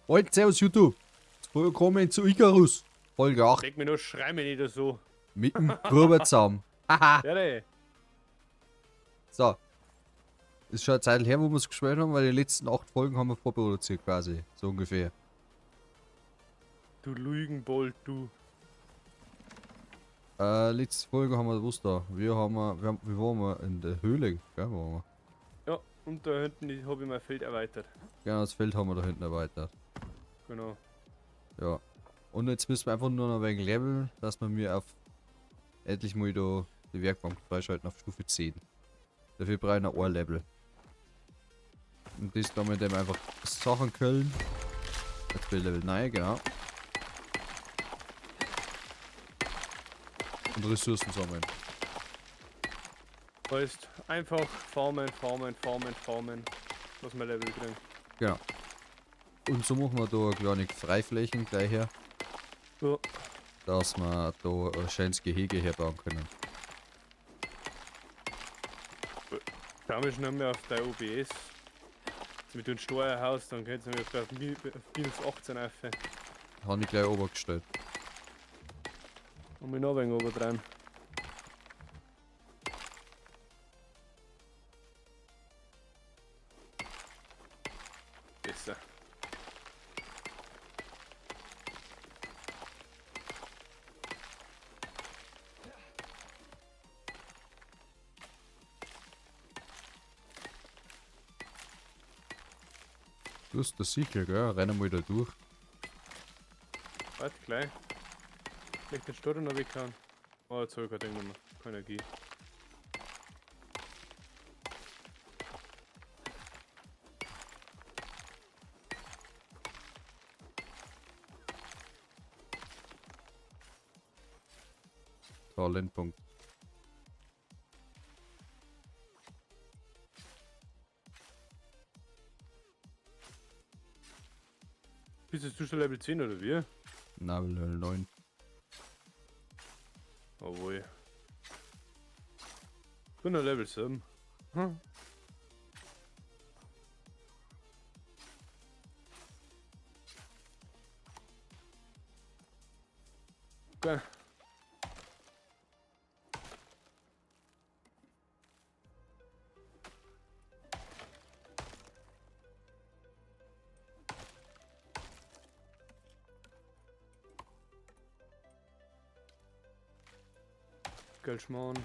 Moin, servus YouTube. Willkommen zu Icarus. Folge 8. Leg mir nur, schrei mir nicht so. Mit dem Gruber zusammen. Haha. Ja, nee. So. Ist schon eine Zeit her, wo wir es gespielt haben, weil die letzten 8 Folgen haben wir vorproduziert quasi. So ungefähr. Du Lügenbold, du. Letzte Folge haben wir, was da? Wir haben, wir waren wir in der Höhle, gell, waren wir. Ja, und da hinten habe ich mein Feld erweitert. Genau, das Feld haben wir da hinten erweitert. Genau. Ja. Und jetzt müssen wir einfach nur noch ein wenig leveln, dass wir mir auf endlich mal da die Werkbank freischalten auf Stufe 10. Dafür brauche ich noch ein Level. Und das da mit dem einfach Sachen killen. Jetzt bin ich Level 9, genau. Und Ressourcen sammeln. Heißt, einfach farmen, farmen, farmen, farmen, dass wir Level kriegen. Genau. Und so machen wir da eine kleine Freiflächen gleich her. Ja. Dass wir da ein schönes Gehege herbauen können. Schauen wir schnell mal auf der OBS. Mit dem Steuerhaus, dann könnt ihr mir auf minus 18 rauf. Habe ich gleich obergestellt. Und mich noch ein wenig oben Besser. Du hast das sicher, gell? Rennen wir da durch. Warte, gleich. Vielleicht den Sturm noch weghauen. Oh, jetzt hab ich kein Ding mehr. Keine Energie. Talentpunkt. Bist du schon Level 10 oder wie? Nein, Level 9. Jawohl. Ich bin noch Level 7. Hm. Okay. Geldschmarrn.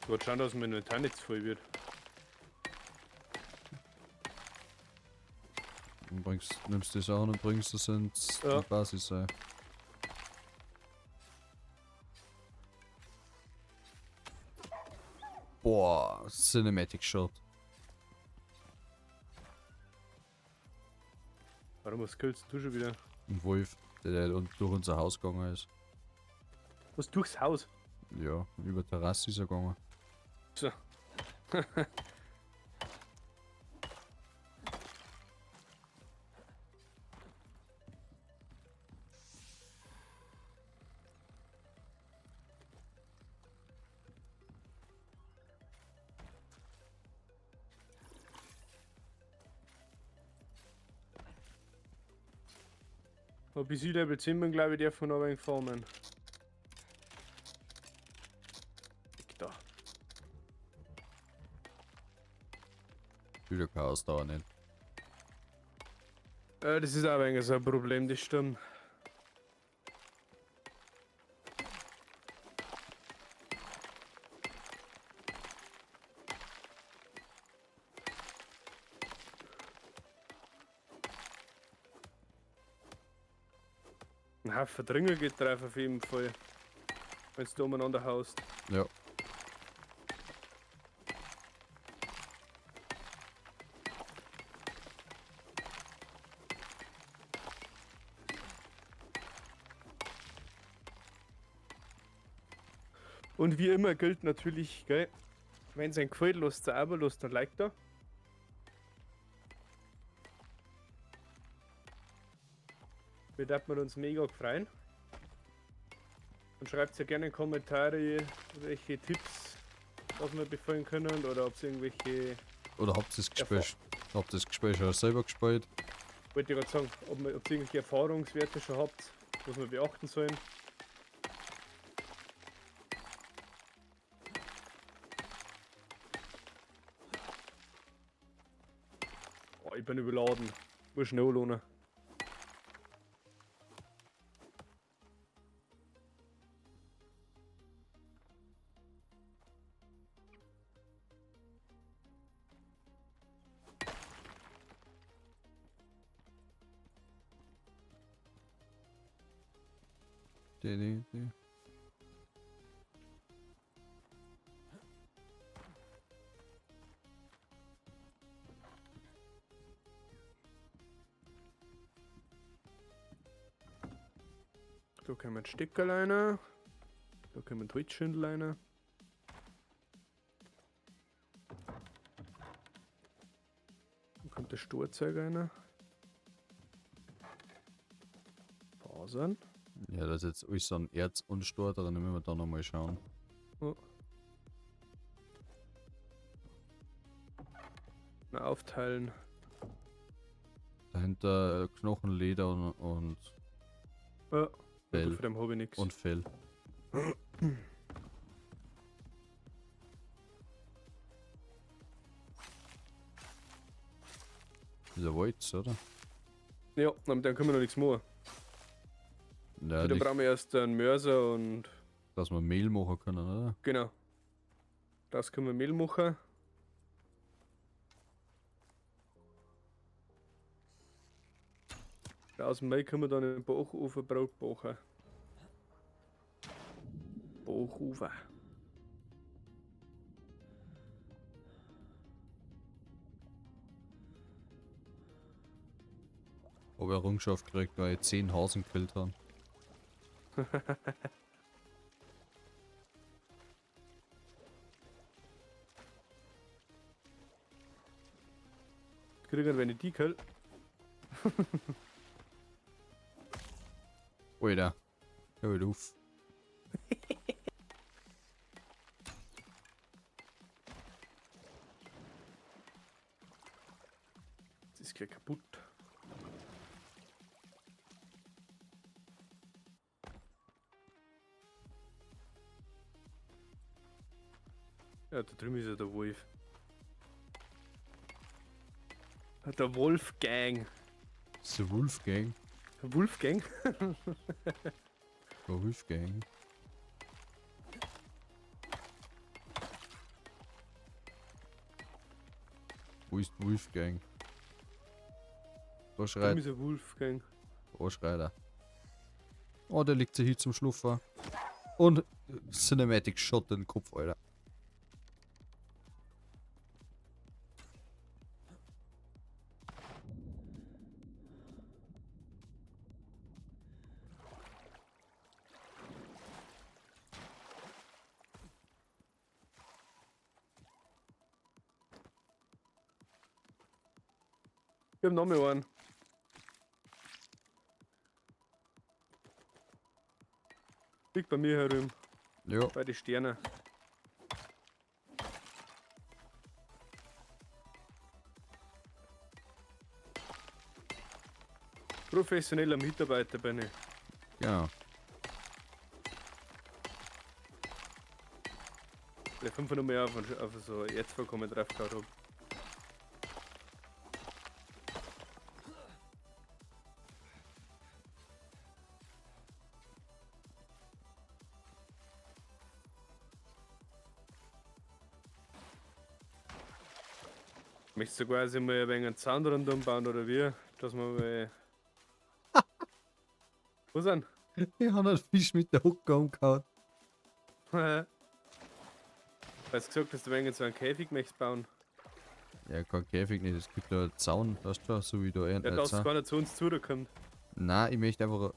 Ich wollte schauen, dass mein Inventar nicht zu voll wird. Und nimmst die Sachen und bringst das ins Ja. die Basis. Ey. Boah, Cinematic Shot. Warum, was killst du schon wieder? Ein Wolf, der durch unser Haus gegangen ist. Was, durchs Haus? Ja, über Terrasse ist er gegangen. So. Aber bis ich Level 10 bin, glaube ich, darf man noch ein wenig farmen. Da. Wieder keine Ausdauer nicht. Das ist auch ein wenig so ein Problem, das stimmt. Ein Haufen Dringer geht drauf auf jeden Fall. Wenn du umeinander haust. Ja. Und wie immer gilt natürlich, gell, wenn's euch gefällt, lasst ein Abo, lasst ein Like da. Wir würden uns mega freuen. Und schreibt ja gerne in Kommentare, welche Tipps was wir befolgen können oder ob es irgendwelche. Oder habt ihr das Gespräch, habt ihr das Gespräch schon selber gespielt? Wollte ich gerade sagen, ob ihr irgendwelche Erfahrungswerte schon habt, was wir beachten sollen. Oh, ich bin überladen. Muss schnell lohnen. Die. Da können wir einen Stecker rein. Da können wir einen Holzschindel rein. Da kommt der Storzeug rein. Fasern. Ja, das ist jetzt alles an Erz und Stor drin, müssen wir da nochmal schauen. Oh. Na, aufteilen. Dahinter Knochen, Leder und Ja, Fell. gut, von dem habe ich nichts. Und Fell. Ist ein Holz, oder? Ja, mit dem können wir noch nichts machen. Ja, Dann brauchen wir erst einen Mörser und. Dass wir Mehl machen können, oder? Genau. Das können wir Mehl machen. Aus dem Mehl können wir dann im Backofen Brot backen. Backofen. Habe Errungenschaft gekriegt, weil ich 10 Hasen gekillt habe. Kriegen, wenn ich die kill. Alter. Hör halt auf. Das ist gleich kaputt. Ja, da drüben ist ja der Wolf. Der Wolfgang. Das ist der Wolfgang. Wolfgang? Der Wolfgang. Wo ist Wolfgang? Da schreit. Da ist der Wolfgang. Da schreit er. Oh, der liegt sich hier zum Schlupfer. Und Cinematic Shot in den Kopf, Alter. Ich hab noch mehr einen. Liegt bei mir herum. Ja. Bei den Sternen. Professioneller Mitarbeiter bin ich. Genau. Vielleicht 5 noch mehr auf so jetzt vollkommen drauf gehauen hab. Möchtest du quasi mal ein wenig einen Zaun rundum bauen oder wie? Dass man mal. Was denn? Ich hab einen Fisch mit der Hucke umgehauen. Weil du gesagt hast, du ein wenig so einen Käfig möchtest bauen. Ja, kein Käfig nicht, es gibt da einen Zaun, weißt du, so wie da Ja, dass Zaun. gar nicht zu uns zukommt. Nein, ich möchte einfach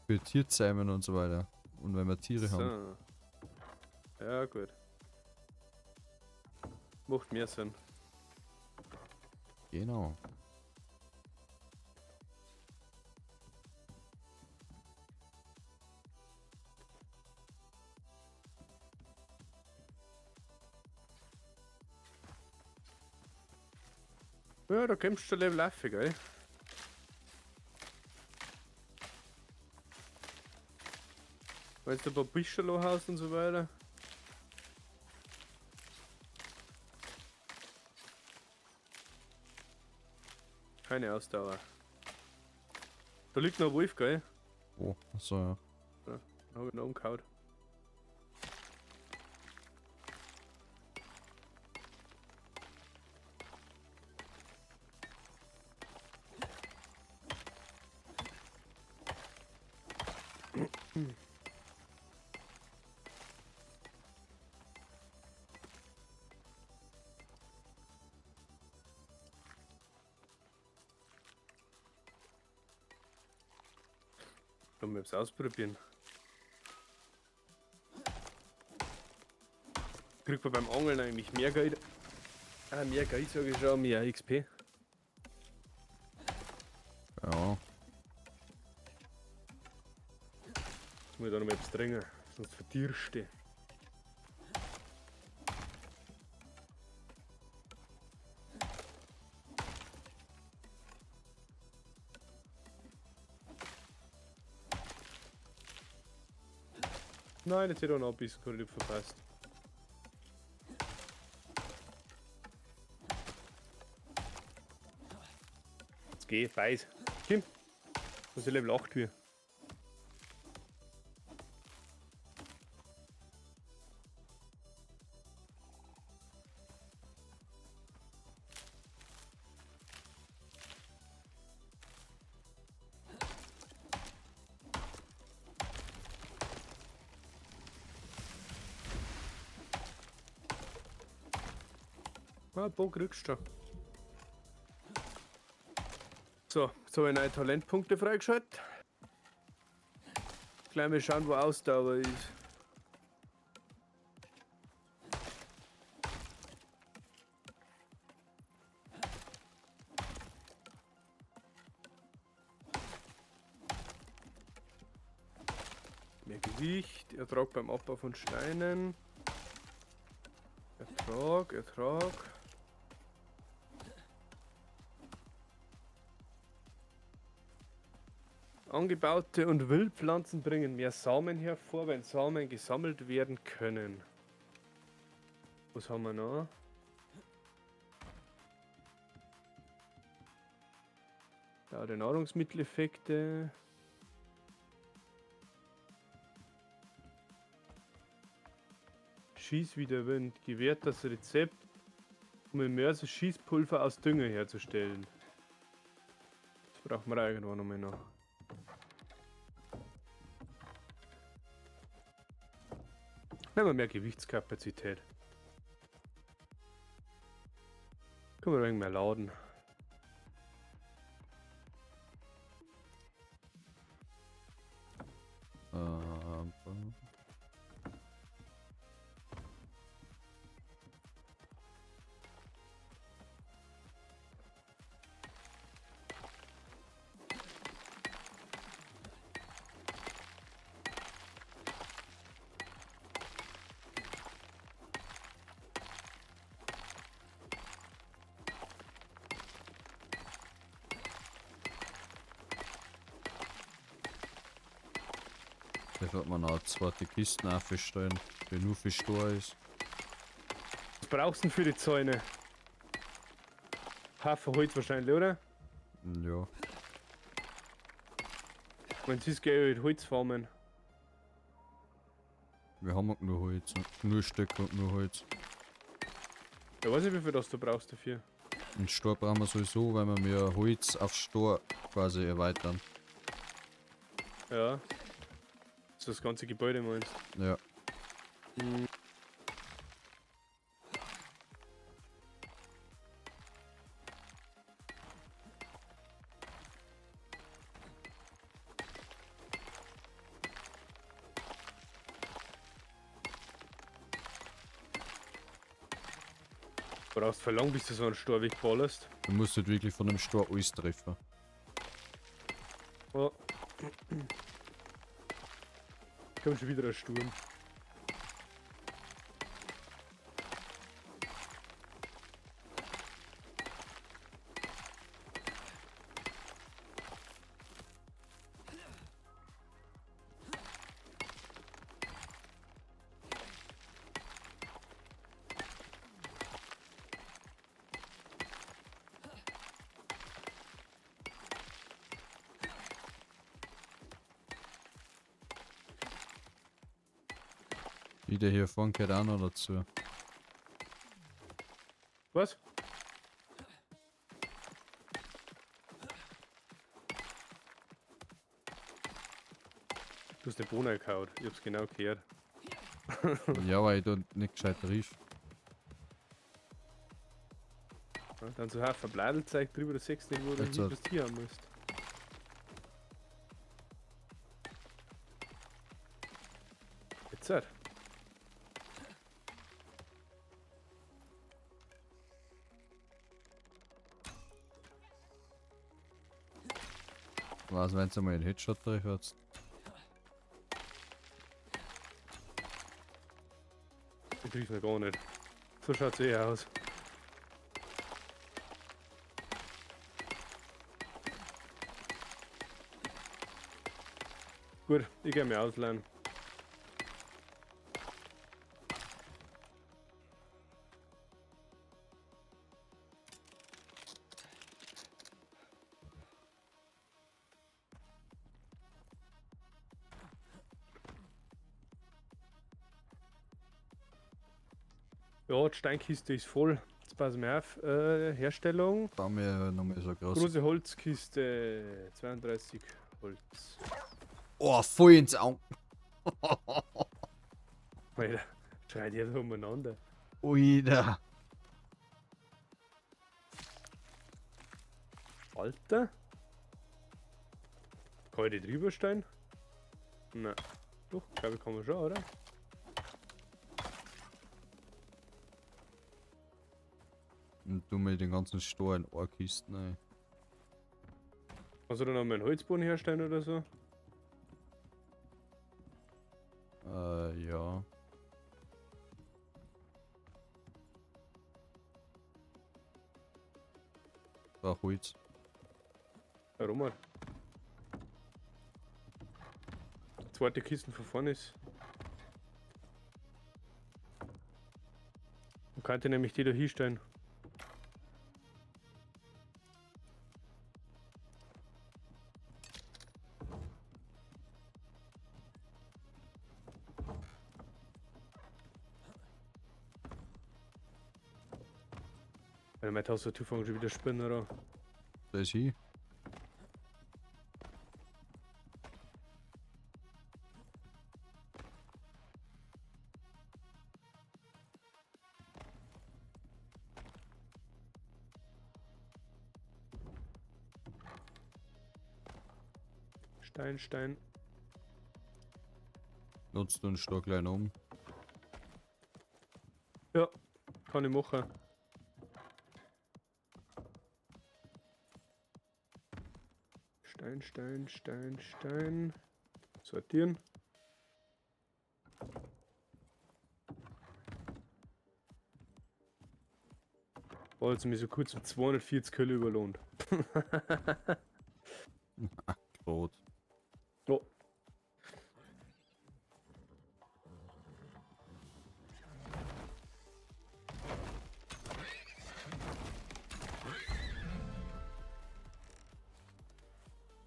für Tierzäumen und so weiter. Und wenn wir Tiere haben. So. Ja, gut. Macht mehr Sinn. Genau. Ja, da kommst du schon Level auf, gell? Wenn du ein paar Büsche hast und so weiter. Keine Ausdauer. Da liegt noch ein Wolf, gell? Oh, achso, ja. Ja, hab ich noch umgehauen. Wollen wir es ausprobieren? Kriegt man beim Angeln eigentlich mehr Geld? Ah, mehr Geld sage ich schon, mehr XP. Ja. Jetzt muss ich da noch mal etwas trinken, sonst verdierst du. Nein, jetzt hätte ich auch noch ein bisschen ich verpasst. Jetzt geh, beiß. Komm. Das ist Level 8 hier. Ah, ein paar kriegst du schon. So, jetzt habe ich neue Talentpunkte freigeschaltet. Gleich mal schauen, wo Ausdauer ist. Mehr Gewicht, Ertrag beim Abbau von Steinen. Ertrag, Ertrag. Angebaute und Wildpflanzen bringen mehr Samen hervor, wenn Samen gesammelt werden können. Was haben wir noch? Da die Nahrungsmitteleffekte. Schieß wie der Wind. Gewährt das Rezept, um im Mörser Schießpulver aus Dünger herzustellen. Das brauchen wir irgendwann nochmal noch. Nehmen wir mehr Gewichtskapazität. Können wir ein wenig mehr laden. Da wird man noch eine zweite Kisten aufstellen, die nur für Stor ist. Was brauchst du denn für die Zäune? Haferholz wahrscheinlich, oder? Ja. Wenn es ist, gehe ich halt Holz farmen. Wir haben auch nur Holz, nur Stöcke und nur Holz. Ja, weiß ich, wie viel das du brauchst dafür. Und Stor brauchen wir sowieso, weil wir mehr Holz auf Stor quasi erweitern. Ja. Das ist das ganze Gebäude meinst? Ja. Mhm. Brauchst voll lang, bis du so einen Stor wegballerst. Du musst halt wirklich von dem Stor alles treffen. Oh. Kommt schon wieder ein Sturm. Wieder hier vorne gehört auch noch dazu. Was? Du hast den Bohnen gehauen. Ich hab's genau gehört. Ja, weil ich da nicht gescheit rief. Ja, dann so Haufen Bladelzeug drüber, du siehst nicht, wo du Jetzt hin hat- was hier haben musst. Jetzt halt. Was, wenn du mal einen Headshot trifft? Ich triff noch gar nicht. So schaut's eh aus. Gut, ich geh mir ausleihen. Ja, die Steinkiste ist voll. Jetzt pass mir auf. Herstellung. Bauen wir nochmal so groß. Große Holzkiste. 32 Holz. Oh, voll ins Auge. Alter, schreit ihr da umeinander. Oida. Alter? Kann ich die drüber stellen? Nein. Doch, glaube ich, kann man schon, oder? Und du mit den ganzen Stor in Ohrkisten, ey. Kannst du da noch mal einen Holzboden herstellen oder so? Ja. Brauch Holz. Warum? Mal. Zweite Kiste von vorne ist. Man könnte nämlich die da hinstellen. Weil meine Tastatur fängt schon wieder spinnen, oder? Da ist hin. Stein, Stein. Nutzt du einen Stor klein um. Ja, kann ich machen. Stein, Stein, Stein, Stein. Sortieren. Boah, jetzt mich so kurz um 240 Kilo überlohnt. Brot. Oh.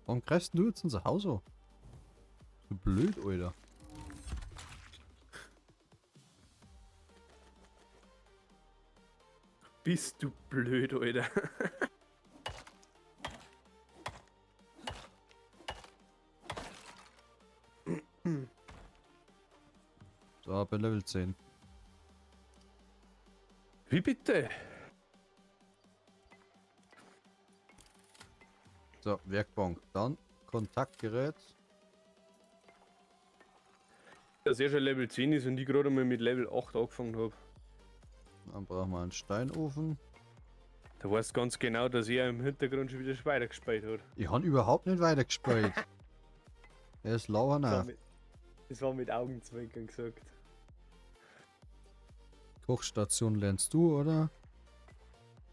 Warum greifst du jetzt unser Haus an? So blöd, Alter. Bist du blöd, Alter. So, bei Level 10. Wie bitte? So, Werkbank. Dann Kontaktgerät. Dass er schon Level 10 ist und ich gerade mal mit Level 8 angefangen habe. Dann brauchen wir einen Steinofen. Da weißt du ganz genau, dass er im Hintergrund schon wieder weitergespielt hat. Ich habe überhaupt nicht weitergespielt. Er ist lauer nach. Das war mit Augenzwinkern gesagt. Kochstation lernst du, oder?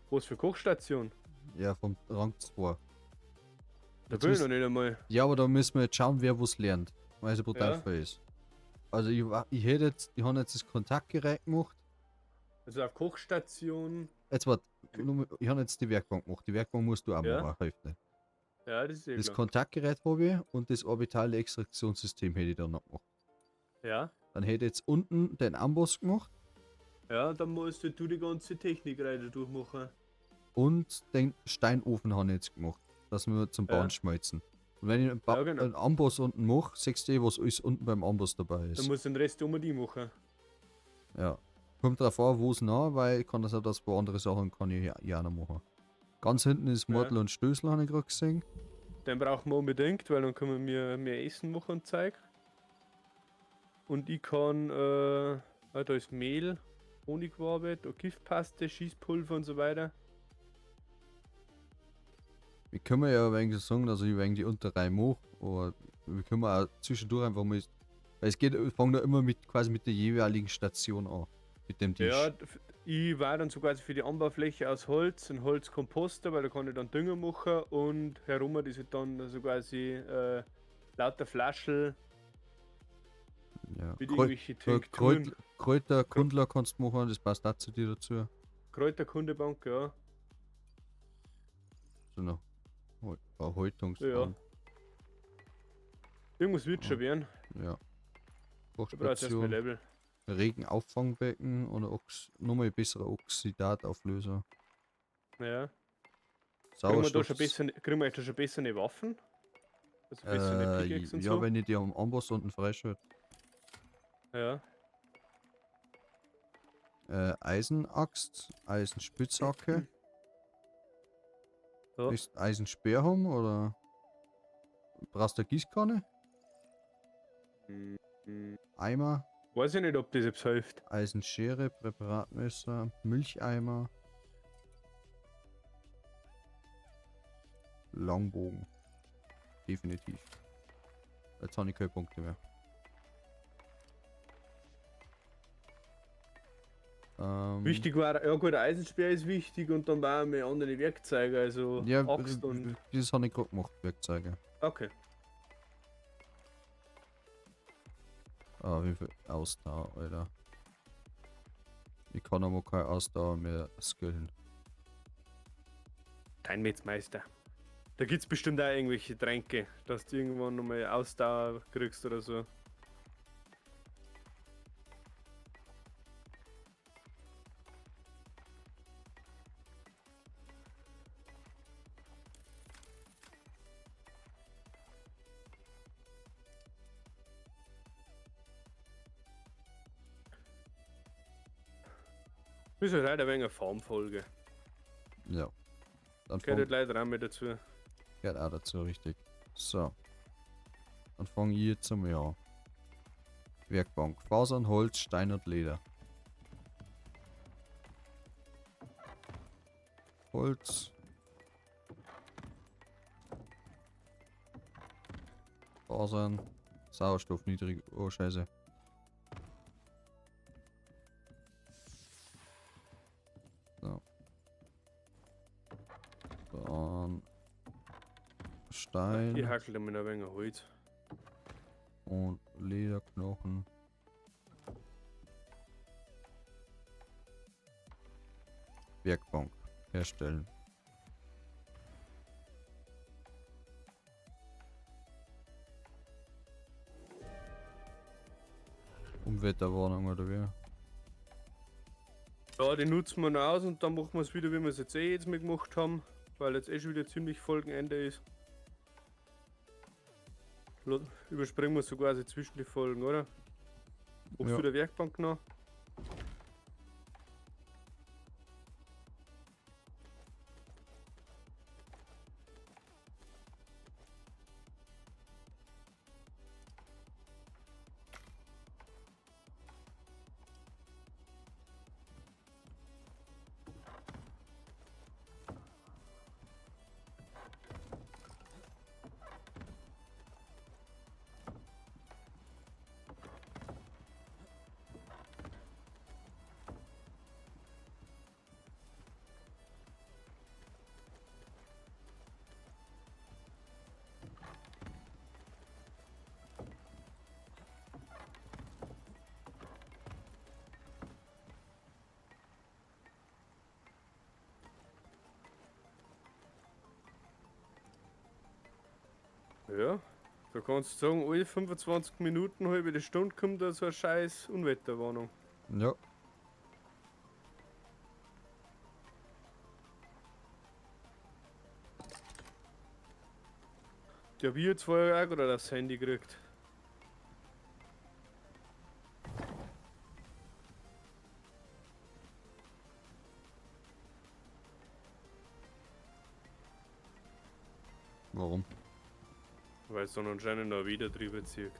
Was für Kochstation? Ja, vom Rang 2. Da Jetzt bin ich müssen- noch nicht einmal. Ja, aber da müssen wir jetzt schauen, wer was lernt. Weil es ja brutal Ja. viel ist. Also ich hätte jetzt, ich habe jetzt das Kontaktgerät gemacht. Also auf Kochstation. Jetzt warte, ich habe jetzt die Werkbank gemacht. Die Werkbank musst du auch Ja. machen, hilft nicht. Ja, das ist eh Das klar. Kontaktgerät habe ich und das orbitale Extraktionssystem hätte ich dann noch gemacht. Ja. Dann hätte ich jetzt unten den Amboss gemacht. Ja, dann musst du die ganze Technik weiter durchmachen. Und den Steinofen habe ich jetzt gemacht, dass wir zum Bauen Ja. schmelzen. Und wenn ich einen, Ja, genau. einen Amboss unten mache, siehst du, was alles unten beim Amboss dabei Dann ist. musst du den Rest unbedingt machen. Ja. Kommt drauf an, wo es nah, weil ich kann das auch, dass wo andere Sachen kann ich ja auch noch machen. Ganz hinten ist Ja. Mortel und Stößel, habe ich gerade gesehen. Den brauchen wir unbedingt, weil dann können wir mehr Essen machen und Zeug. Und ich kann, da ist Mehl, Honigwabe, da Giftpaste, Schießpulver und so weiter. Wir können ja ein wenig sagen, dass ich ein wenig die Unterreihe mache, aber wir können auch zwischendurch einfach mal. Weil es geht, fängt ja immer mit quasi mit der jeweiligen Station an. Mit dem Tisch. Ja, ich war dann so quasi für die Anbaufläche aus Holz, ein Holzkomposter, weil da kann ich dann Dünger machen und herum ist halt dann so quasi lauter Flaschen Ja. mit irgendwelchen Tinkturen. Kräuter, Kundler kannst du machen, das passt auch zu dir dazu. Kräuterkundebank, ja. So noch Erhaltungsbank. Ja. Irgendwas wird schon werden. Ja. Ich brauche jetzt erstmal Kochstation, Level. Regenauffangbecken und nochmal besserer Oxidatauflöser. Ja. Kriegen wir da Sauerstoff. schon bessere, kriegen wir eigentlich schon bessere Waffen? Also bessere Pickaxe und ja, so? wenn ich die am Amboss unten freischalte. Ja. Eisenaxt, Eisenspitzhacke. Ja. Ist Eisenspeer haben oder brauchst du eine Gießkanne? Eimer, Weiß ich nicht, ob das jetzt hilft. Eisenschere, Präparatmesser, Milcheimer. Langbogen. Definitiv. Jetzt habe ich keine Punkte mehr. Wichtig war, ja gut, Eisenspeer ist wichtig und dann waren mehr andere Werkzeuge, also Ja, Axt und. das habe ich gerade gemacht, Werkzeuge. Okay. Ah, wie viel Ausdauer, Alter. Ich kann aber keine Ausdauer mehr skillen. Steinmetzmeister. Da gibt's bestimmt auch irgendwelche Tränke, dass du irgendwann nochmal Ausdauer kriegst oder so. Das ist halt heute ein wenig eine Farmfolge. Ja. Dann Gehört fang, halt leider auch mit dazu. gehört auch dazu, richtig. So. Dann fange ich jetzt einmal an. Werkbank. Fasern, Holz, Stein und Leder. Holz. Fasern. Sauerstoff niedrig. Oh, scheiße. So. Dann Stein Ich hackel da mal ein wenig Holz. und Lederknochen. Werkbank herstellen. Umwetterwarnung oder wie? Ja, die nutzen wir noch aus und dann machen wir es wieder, wie wir es jetzt eh jetzt mal gemacht haben, weil jetzt eh schon wieder ziemlich Folgenende ist. Überspringen wir so quasi zwischen die Folgen, oder? Obst Ja. du der Werkbank noch? Ja. Da kannst du sagen, alle 25 Minuten, halbe Stunde kommt da so eine scheiß Unwetterwarnung. Ja. Die hab ich jetzt vorher auch gerade aufs Handy gekriegt. Warum? Weil es dann anscheinend noch wieder drüber zieht.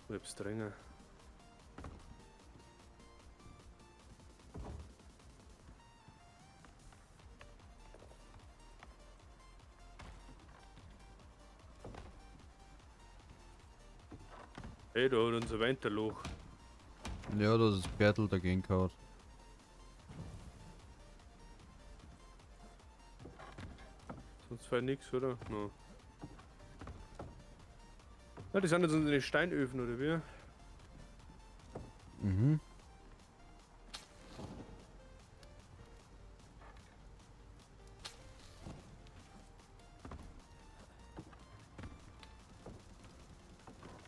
Bleib's drinnen. Hey, da hat unser Winterloch. Ja, das ist Bertel dagegen gehauen. Sonst fällt nix, oder? No. Na, die sind jetzt unsere Steinöfen, oder wie? Mhm.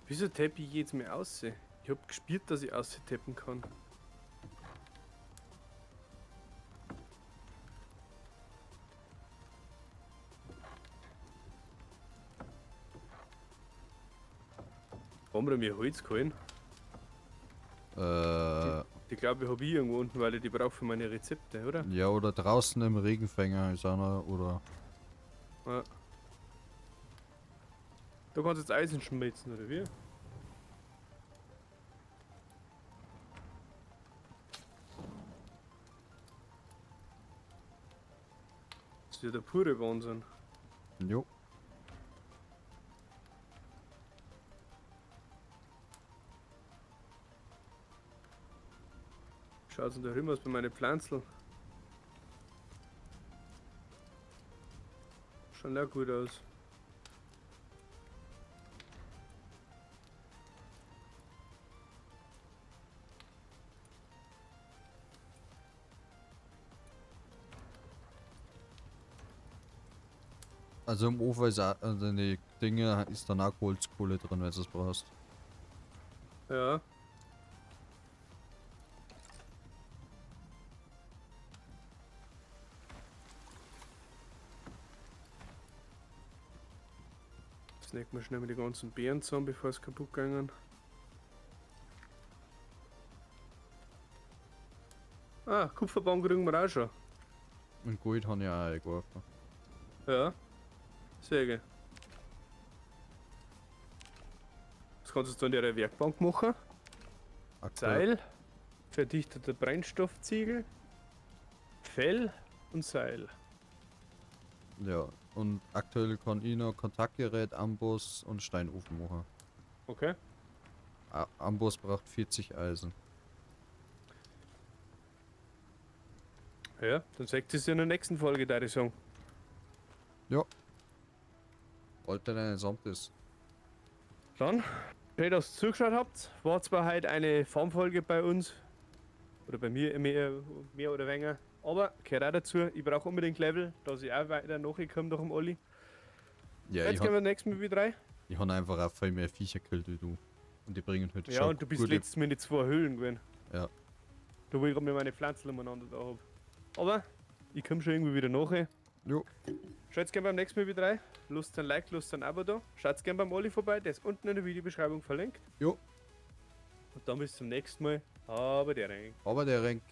Wieso tappe ich jetzt mehr aus? Ich hab gespürt, dass ich austappen kann. Haben wir mir Holz geholt? Die glaube ich habe ich irgendwo unten, weil ich die brauche für meine Rezepte, oder? Ja, oder draußen im Regenfänger ist einer, oder. Ja. Da kannst du jetzt Eisen schmelzen, oder wie? Das ist ja der pure Wahnsinn. Jo. Schaut's denn da drüben aus bei meinen Pflanzen? Schaut auch gut aus. Also im Ofen ist auch, also in die Dinge ist dann auch Holzkohle drin, wenn du es brauchst. Ja. Jetzt nehmen wir schnell mal die ganzen Beeren zusammen, bevor es kaputt gegangen. Ah, Kupferbaum kriegen wir auch schon. Und Gold habe ich auch eingeworfen. Ja. Sehr geil. Was kannst du jetzt in der Werkbank machen? Aktuell. Seil, verdichteter Brennstoffziegel, Fell und Seil. Ja, und aktuell kann ich noch Kontaktgerät, Amboss und Steinofen machen. Okay. Amboss braucht 40 Eisen. Ja, dann seht ihr es in der nächsten Folge, da ich sagen. Ja. Alter, deine Samt ist. Dann, schön, dass ihr zugeschaut habt. War zwar heute eine Farmfolge bei uns. Oder bei mir mehr oder weniger. Aber gehört auch dazu, ich brauche unbedingt Level, dass ich auch weiter nachkomme nach dem Olli. Ja, jetzt gehen wir nächstes Mal wieder rein. Ich habe einfach auch viel mehr Viecher gekillt wie du. Und die bringen heute ja, schon. und du bist letztes Mal in die zwei Höhlen gewesen. Ja. Da wo ich gerade mir meine Pflanzen umeinander da hab. Aber ich komme schon irgendwie wieder nach. Jo. Schaut gerne beim nächsten Mal wieder rein. Lasst ein Like, lasst ein Abo da. Schaut gerne beim Olli vorbei, der ist unten in der Videobeschreibung verlinkt. Jo. Und dann bis zum nächsten Mal. Aber der Renk. Aber der Renk.